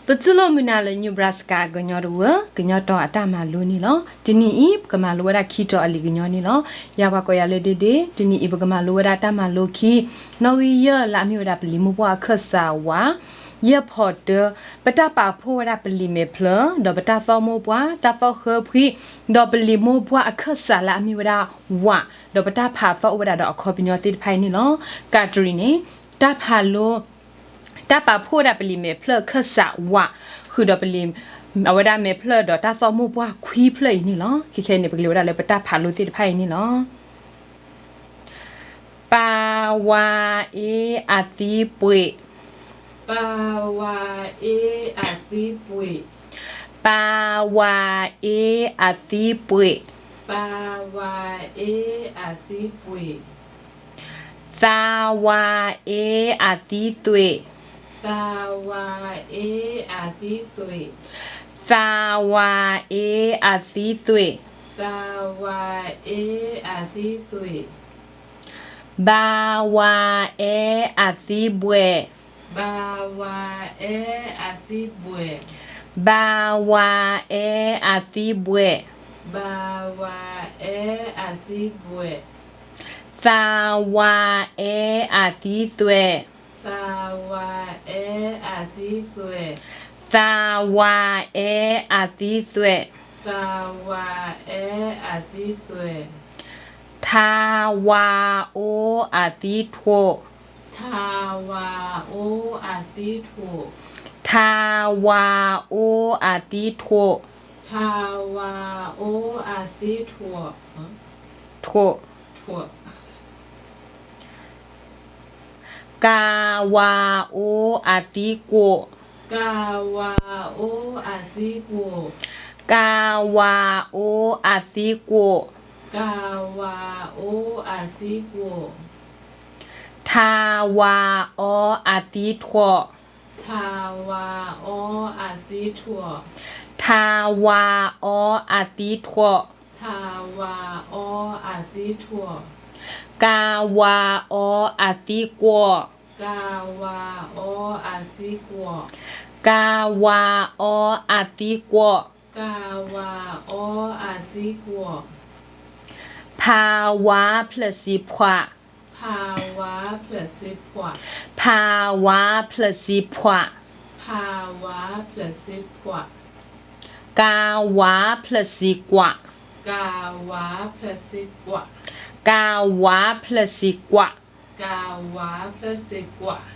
ပတူၢ်လိာ်မုာ်နၤလၢ Nebraska ကညီတဝၢ ကညီတီၤအတၢ်မၤလိန့ၣ်လီၤ. တနံၤအံၤ ပကမၤလိဝဲဒၣ်ခံတီၤအလံာ်ကညီန့ၣ်လီၤ. ယၤပှၤကိးယၤလၢဒ့ဒ့, တနံၤအံၤ ပကမၤလိဝဲဒၣ်တၢ်မၤလိခံ, နီၣ်ဂံၢ်ယဲၢ်လၢအမ့ၢ်ဝဲဒၣ်ပလံာ်မိၢ်ပှၢ်အခၢၣ်စးဝး, ယဲၢ်ဖီတၢ, ပတၢ်ပာ်ဖှိၣ်ဝဲဒၣ်ပလံာ်မဲာ်ဖျၢၣ်, ဒီးပတၢ်သီၣ်မိၢ်ပှၢ်, တၢ်သီၣ်ဃၢဖှံ, ဒီးပလံာ်မိၢ်ပှၢ်အခၢၣ်စးလၢအမ့ၢ်ဝဲဒၣ်ဝး, ဒီးပတၢ်ဖးသီၣ်အိၣ်ဝဲဒၣ်ဒီးအခီပညီသ့ၣ်တဖၣ်အံၤန့ၣ်လီၤ. ကးတရံးန့ၣ် တၢ်ဖးလိ တၢ်ပာ်ဖှိၣ်ဝဲဒၣ်ပလံာ်မဲာ်ဖျၢၣ်အခၢၣ်စးဝး, ဃုာ်ဒီးပလံာ် အဝဲဒၣ်မဲာ်ဖျၢၣ်ဒီးတၢ်သီၣ်မိၢ်ပှၢ်ခွံဖျၢၣ်အံၤန့ၣ်လီၤ. ခဲခဲအံၤန့ၣ် ပကလဲၤဝဲဒၣ်လၢပတၢ်ဖးလိသ့ၣ်တဖၣ်အံၤန့ၣ်လီၤ. ပ ဝ အ့ အသံ ပှ့ၤ, ပ ဝ အ့ အသံ ပှ့ၤ, ပ ဝ အ့ အသံ ပှ့ၤ, ပ ဝ အ့ အသံ ပှ့ၤ သ ဝ အ့ အသံ သွံၣ်, သ ဝ အ့ အသံ သွံၣ်, သ ဝ အ့ အသံ သွံၣ်, သ ဝ အ့ အသံ သွံၣ်, ဘ ဝ အ့ အသံ ဘှဲၣ်, ဘ ဝ အ့ အသံ ဘှဲၣ်, ဘ ဝ အ့ အသံ ဘှဲၣ်, ဘ ဝ အ့ အသံ ဘှဲၣ် သ ဝ အ့ အသံ သွဲၣ်, သ ဝ အ့ အသံ သွဲၣ်, သ ဝ အ့ အသံ သွဲၣ်, သ ဝ အ့ အသံ သွဲၣ်, ထ ဝ အိ အသံ ထိၣ်, ထ ဝ အိ အသံ ထိၣ်, ထ ဝ အိ အသံ ထိၣ်, ထ ဝ အိ အသံ ထိၣ်, ထိၣ် က ဝ အိ အသံ ကိၣ်, က ဝ အိ အသံ ကိၣ်, က ဝ အိ အသံ ကိၣ်, က ဝ အိ အသံ ကိၣ်, ထ ဝ အီ အသံ ထွဲၣ်, ထ ဝ အီ အသံ ထွဲၣ်, ထ ဝ အီ အသံ ထွဲၣ်, ထ ဝ အီ အသံ ထွဲၣ်, က ဝ အီ အသံ ကွီၣ်, က ဝ အီ အသံ ကွီၣ်, က ဝ အီ အသံ ကွီၣ်, က ဝ အီ အသံ ကွီၣ်, ဖ ဝ ဖျၢၣ်စံ ဖှး, ဖ ဝ ဖျၢၣ်စံ ဖှး, ဖ ဝ ဖျၢၣ်စံ ဖှး, ဖ ဝ ဖျၢၣ်စံ ဖှး, က ဝ ဖျၢၣ်စံ ကွး, က ဝ ဖျၢၣ်စံ ကွး, က ဝ ဖျၢၣ်စံ ကွး, က ဝ ဖျၢၣ်စံ ကွး.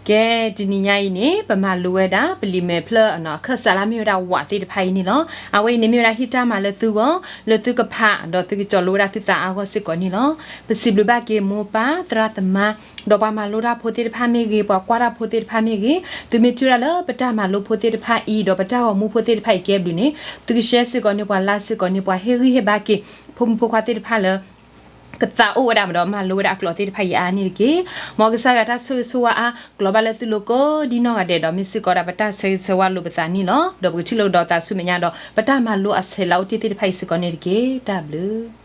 ကဲ, တနံၤညါအံၤန့ၣ် ပမၤလိဝဲဒၣ် ပလံာ်မဲာ်ဖျၢၣ်အခၢၣ်စးလၢအမ့ၢ်ဝဲဒၣ် ဝး သ့ၣ်တဖၣ်အံၤန့ၣ်လီၤ. အဝဲအံၤန့ၣ်မ့ၢ်ဝဲဒၣ်ဟ့ၣ်တၢ်မၤလၢသုဂီၢ် လၢသုကဖး ဒီးသုကစီၤလိဝဲဒၣ်သုသးအါဂီၢ်စ့ၢ်ကီးန့ၣ်လီၤ. ပစံးဘျုးဘၣ်က့ၤမိၢ်ပၢ် သရၣ်သမါ ဒီးပှၤမၤလိတၢ်ဖိသ့ၣ်တဖၣ်မ့ၢ်ဂ့ၤ, ပှၤကွၢ်တၢ်ဖိသ့ၣ်တဖၣ်မ့ၢ်ဂ့ၤ, သုမ့ၢ်ထံၣ်ဝဲဒၣ်လၢပတၢ်မၤလိဖိသ့ၣ်တဖၣ်အံၤ ဒီးပတၢ်ဂီၤမူဖိသ့ၣ်တဖၣ်အံၤကဲဘျုးန့ၣ် သုကshareစ့ၢ်ကီးန့ၢ်ပှၤ, likeစ့ၢ်ကီးန့ၢ်ပှၤ, ဟ့ၣ်ဂံၢ်ဟ့ၣ်ဘါက့ၤ ဖိမုၣ်ဖိခွါသ့ၣ်တဖၣ်လၢ ကသးအိၣ်ဝဲဒၣ်ဒီးမၤလိဝဲဒၣ်အကျိာ်သ့ၣ်တဖၣ်အံၤအါန့ၣ်တက့ၢ်. မ်ကစၢ်ယွၤတၢ်ဆိၣ်ဂ့ၤဆိၣ်ဝါအါ ကျီၤဘၣ်လၢသုလိၤကိးဒ်နီၢ်ဂၤဒဲး ဒီးမ့ၢ်စ့ၢ်ကီးဒၣ်ပတၢ်ဆၢဂ့ၤဆၢဝါလိာ်ပသးန့ၣ်လီၤ. ဒီးပကထံၣ်လိာ်ကဒီးသးဆူမဲာ်ညါဒီး ပတၢ်မၤလိအဆဲးလၢအအိၣ်တ့ၢ်သ့ၣ်တဖၣ်အံၤစ့ၢ်ကီးန့ၣ်တက့ၢ်. တၢ်ဘျုး